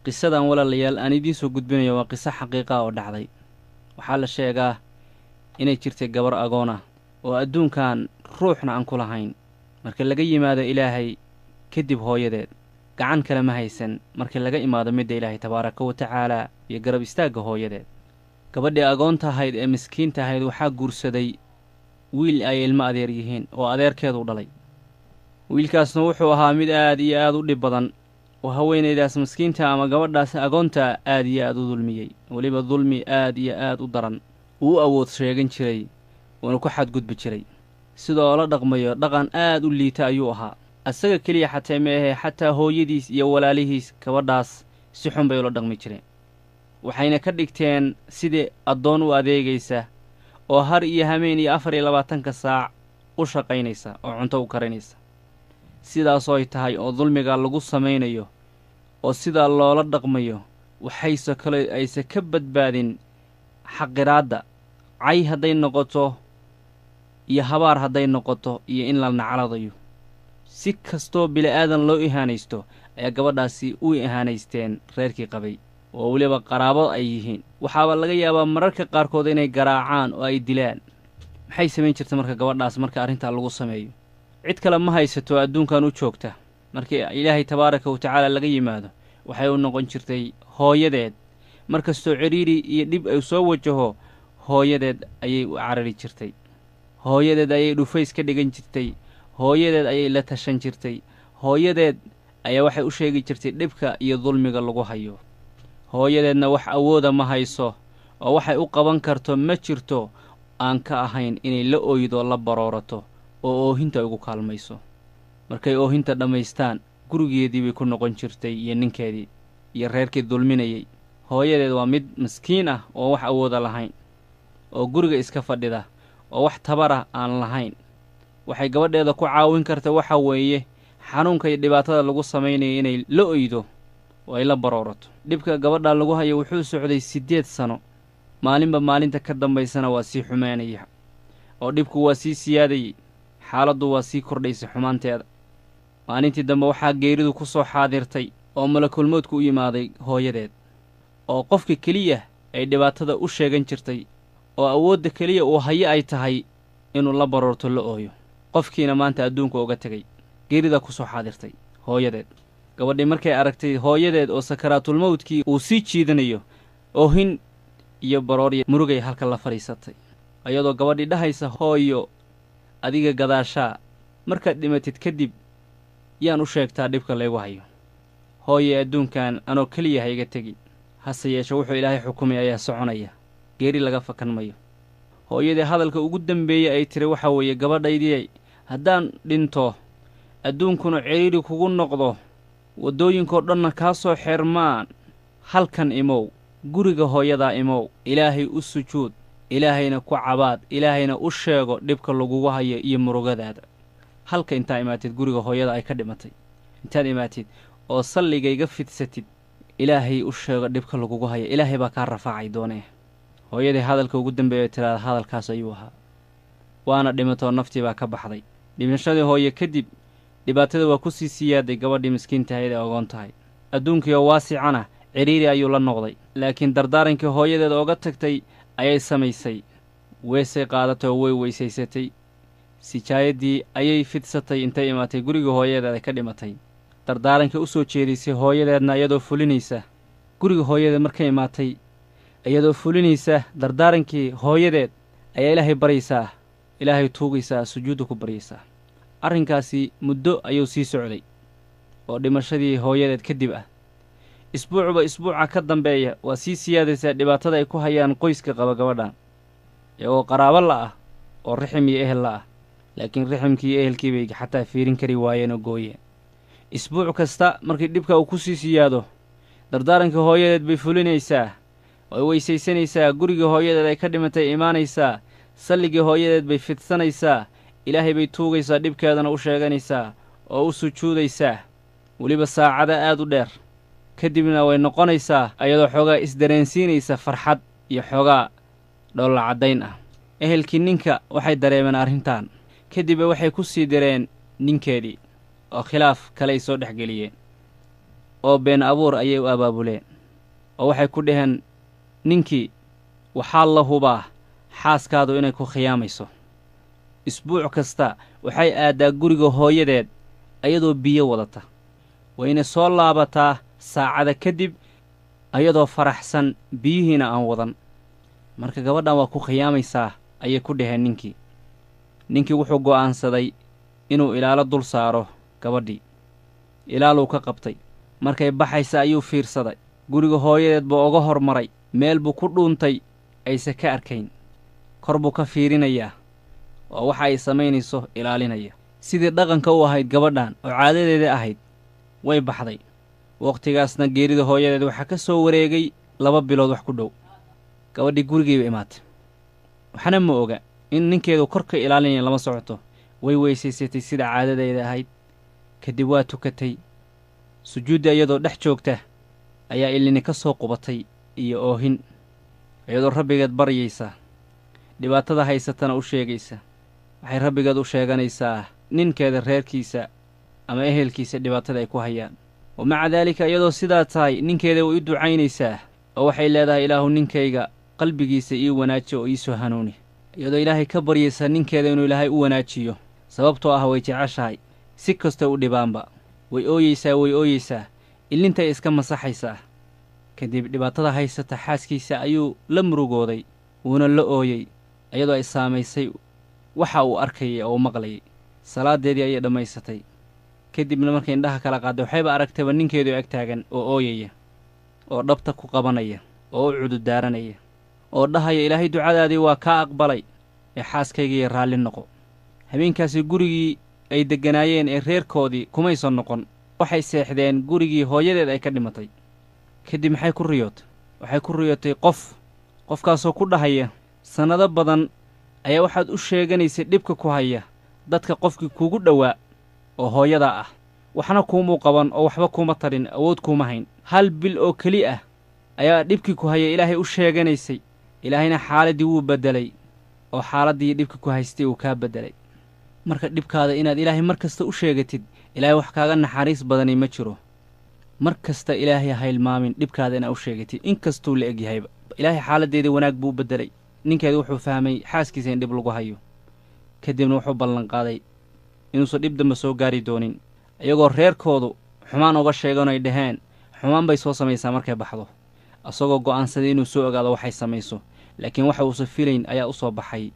Qisadan walaalayaal aan idiin soo gudbinayo waa qiso xaqiiqa oo dhacday. Waxaa la sheegaa inay jirtay gabar agoon ah oo adduunkan ruuxna aan ku lahayn marka laga yimaado Ilaahay kadib. Hooyadeed gacan kale ma haysan marka laga imaado midda Ilaahay tabaaraka wa tacaalaa iyo garab istaagga hooyadeed. Gabadhii agoonta ahayd ee miskiinta ahayd waxaa guursaday wiil ay ilmo adeer yihiin oo adeerkeedu dhalay. Wiilkaasna wuxuu ahaa mid aad iyo aad u dhib badan oo haweenaydaas miskiinta ama gabadhaas agoonta aad iyo aad u dulmiyey, weliba dulmi aad iyo aad u daran uu u awood sheegan jiray uuna ku xadgudbi jiray. Sida oo la dhaqmayo dhaqan aad u liita ayuu ahaa. Asaga keliya xatee ma ahee, xataa hooyadiis iyo walaalihiis gabadhaas si xun bay ula dhaqmi jireen, waxayna ka dhigteen sidii addoon u adeegaysa oo har iyo hameen iyo 24-ka saac u shaqaynaysa oo cunto u karinaysa. Sidaasoo ay tahay oo dulmiga lagu samaynayo oo sidaa loola dhaqmayo, waxayse kale ayse ka badbaadin xaqiraadda, cay hadday noqoto iyo habaar hadday noqoto iyo in la nacladayo. Si kastoo bili'aadan loo ihaanaysto ayaa gabadhaasi u ihaanaysteen reerkii qabay oo weliba qaraabo ay yihiin. Waxaaba laga yaabaa mararka qaarkood inay garaacaan oo ay dilaan. Maxay samayn jirta marka gabadhaas marka arrintaa lagu sameeyo? Cid kale ma haysato adduunkan u joogta markii Ilaahay tabaaraka wa tacaala laga yimaado. Waxay u noqon jirtay hooyadeed. Markastoo cidhiiri iyo dhib ay soo wajaho, hooyadeed ayay u carari jirtay, hooyadeed ayay dhufays ka dhigan jirtay, hooyadeed ayay la tashan jirtay, hooyadeed ayaa waxay u sheegi jirtay dhibka iyo dulmiga lagu hayo. Hooyadeedna wax awooda ma hayso oo waxay u qaban karto ma jirto aan ka ahayn inay la ooydo, la baroorato oo oohinta ugu kaalmayso. Markay oohinta dhammaystaan, gurigeedii bay ku noqon jirtay iyo ninkeedii iyo reerkii dulminayey. Hooyadeed waa mid miskiin ah oo wax awooda lahayn oo guriga iska fadhida oo wax tabarah aan lahayn. Waxay gabadheeda ku caawin karta waxa weeye xanuunka iyo dhibaatada lagu samaynaya inay la oydo oo ay la baroorato. Dhibka gabadhaa lagu hayo wuxuu socday 8 sano. Maalinba maalinta ka dambaysana waa sii xumaanaya oo dhibku waa sii siyaadayey, xaaladdu waa sii kordhaysay xumaanteeda. Maalintii dambe waxaa geeridu ku soo xaadirtay oo malakulmoodku u yimaaday hooyadeed, oo qofka keliya ay dhibaatada u sheegan jirtay oo awoodda keliya uu hayo ay tahay inuu la baroorto, la ooyo. Qofkiina maanta adduunka uga tegay, geerida ku soo xaadirtay hooyadeed. Gabadhii markay aragtay hooyadeed oo sakaraatulmawdkii uu sii jiidanayo, oohin iyo baroorya murugay halka la fadhiisatay, iyadoo gabadhii dhahaysa: "Hooyo, adiga gadaashaa markaad dhimatid kadib yaan u sheegtaa dhibka laygu hayo? Hooye, adduunkan anoo keliya ha iga tegin." Hase yeeshe wuxuu Ilaahay xukumay ayaa soconaya, geeri laga fakan mayo. Hooyadii hadalka ugu dambeeyey ay tiri waxaa weeye: "Gabadhaydii, haddaan dhinto, adduunkuna cidhiidhi kugu noqdo, waddooyinkoo dhanna kaa soo xeermaan, halkan imow, guriga hooyadaa imow, Ilaahay u sujuud, Ilaahayna ku cabaad, Ilaahayna u sheego dhibka lagugu hayo iyo murugadaada. Halka intaa imaatid, guriga hooyada ay ka dhimatay intaad imaatid oo salligayga fidsatid, Ilaahay u sheego dhibka lagugu hayo, Ilaahay baa kaa rafaacay doonee." Hooyadii hadalka ugu dambeeya tiraada hadalkaas ayuu ahaa, waana dhimatoo naftii baa ka baxday. Dhimashadii hooye kadib dhibaatada waa ku sii siyaaday gabadhii miskiintahayd ee ogoon tahay. Adduunkiioo waasicana cidhiiri ayuu la noqday, laakiin dardaarankii hooyadeed ooga tagtay ayay samaysay. Weesay qaadatay oo way weysaysatay, sijaayaddii ayay fidsatay intay imaatay gurigii hooyadeed ay ka dhimatay, dardaarankii u soo jeedisay hooyadeedna iyadoo fulinaysa. Guriga hooyadeed markay imaatay, iyadoo fulinaysa dardaarankii hooyadeed, ayaa Ilaahay baryaysaa, Ilaahay tuugaysaa, sujuudda ku baryaysaa. Arrinkaasi muddo ayuu sii socday oo dhimashadii hooyadeed kadib ah. Isbuucba isbuuca ka dambeeya waa sii siyaadaysaa dhibaatada ay ku hayaan qoyska qaba gabadhan, iyagoo qaraabo la'ah oo rixim iyo ehel la'ah, laakiin riximkii iyo ehelkii bay xataa fiirin kari waayeen oo gooyeen. Isbuuc kasta markii dhibka uu ku sii siyaado, dardaarankii hooyadeed bay fulinaysaa, way weysaysanaysaa, gurigii hooyadeed ay ka dhimatay imaanaysaa, salligii hooyadeed bay fidsanaysaa, Ilaahay bay tuugaysaa, dhibkeedana u sheeganaysaa oo u sujuudaysaa, weliba saacada aad u dheer. Kadibna way noqonaysaa ayadoo xoogaa isdareensiinaysa farxad iyo xoogaa dhoolla caddayn ah. Ehelkii ninka waxay dareemeen arrintan, kadibba waxay ku sii direen ninkeedii oo khilaaf kale ay soo dhex geliyeen. oo been abuur ayay u abaabuleen, oo waxay ku dhaheen ninkii, waxaa la hubaa xaaskaadu inay ku khiyaamayso. Isbuuc kasta waxay aaddaa guriga hooyadeed ayadoo biyo wadata, wayna soo laabataa saacada kadib ayadoo faraxsan, biyihiina aan wadan. Marka gabadhan waa ku khiyaamaysaa, ayay ku dhaheen ninkii. Ninkii wuxuu go'aansaday inuu ilaalo dul saaro gabadhii. Ilaaluu ka qabtay. Markay baxaysa ayuu fiirsaday. Guriga hooyadeed buu uga hormaray, meel buu ku dhuuntay ayse ka arkayn. Kor buu ka fiirinayaa oo waxa ay samaynayso ilaalinaya. Sidii dhaqanka u ahayd gabadhan oo caadadeeda ahayd, way baxday. Wakhtigaasna geerida hooyadeed waxaa ka soo wareegay 2 bilood wax ku dhow. Gabadhii gurigiiba imaatay, waxna ma oga in ninkeedu kor ka ilaalinaya, lama socoto. Way weysaysatay sida caadadeeda ahayd, kadib waa tukatay. Sujuudda iyadoo dhex joogta ayaa ilini ka soo qubatay iyo oohin, iyadoo rabbigeed baryaysa, dhibaatada haysatana u sheegaysa. Waxay rabbigeed u sheeganaysaa ninkeeda, reerkiisa ama ehelkiisa dhibaatada ay ku hayaan. Wa maca daalika, iyadoo sidaa tahay, ninkeeda way u ducaynaysaa oo waxay leedahay, Ilaahu ninkayga qalbigiisa ii wanaaji oo ii soo hanuuni, iyadoo Ilaahay ka baryaysa ninkeeda inuu Ilaahay u wanaajiyo, sababtoo ah way jeceshahay si kastoo u dhibaanba. Way ooyeysaa, way ooyeysaa, ilintay iska masaxaysaa. Kadib dhibaatada haysata xaaskiisa ayuu la murugooday, wuuna la ooyey, iyadoo ay saamaysay waxa uu arkayay oo uu maqlayay. Salaadeedii ayay dhammaysatay. Kadibna markay indhaha kala qaadday, waxayba aragtayba ninkeedu ag taagan oo ooyaya, oo dhabta ku qabanaya, oo u cududaaranaya, oo dhahaya, Ilaahay ducadaadii waa kaa aqbalay ee xaaskaygiiyo raalli noqo. Habeenkaasi gurigii ay degganaayeen ee reerkoodii kumaysan noqon. Waxay seexdeen gurigii hooyadeed ay ka dhimatay. Kadib maxay ku riyootay? Waxay ku riyootay qof, qofkaasoo ku dhahaya, sannado badan ayaa waxaad u sheeganaysay dhibka ku haya dadka qofkii kuugu dhowaa oo hooyadaa ah, waxna kuumuu qaban oo waxba kuuma tarin, awood kuuma hayn. Hal bil oo keli ah ayaa dhibkii ku haya Ilaahay u sheeganaysay, Ilaahayna xaaladdii wuu beddelay oo xaaladdii dhibkii ku haystay uu kaa beddelay. Marka dhibkaada inaad Ilaahay mar kasta u sheegatid, Ilaahay wax kaaga naxariis badani ma jiro. Mar kasta Ilaahay ha hilmaamin dhibkaada inaad u sheegatid, inkastuu la egyahayba. Ilaahay xaaladdeedii wanaag buu u beddelay. Ninkeedu wuxuu fahmay xaaskiisa in dhib lagu hayo, kadibna wuxuu ballanqaaday inuusan dhib dambe soo gaari doonin, iyagoo reerkoodu xumaan uga sheegan ay dhaheen xumaan bay soo samaysaa markay baxdo, isagoo go'aansaday inuu soo ogaado waxay samayso. Laakiin waxa uusan filayn ayaa u soo baxay.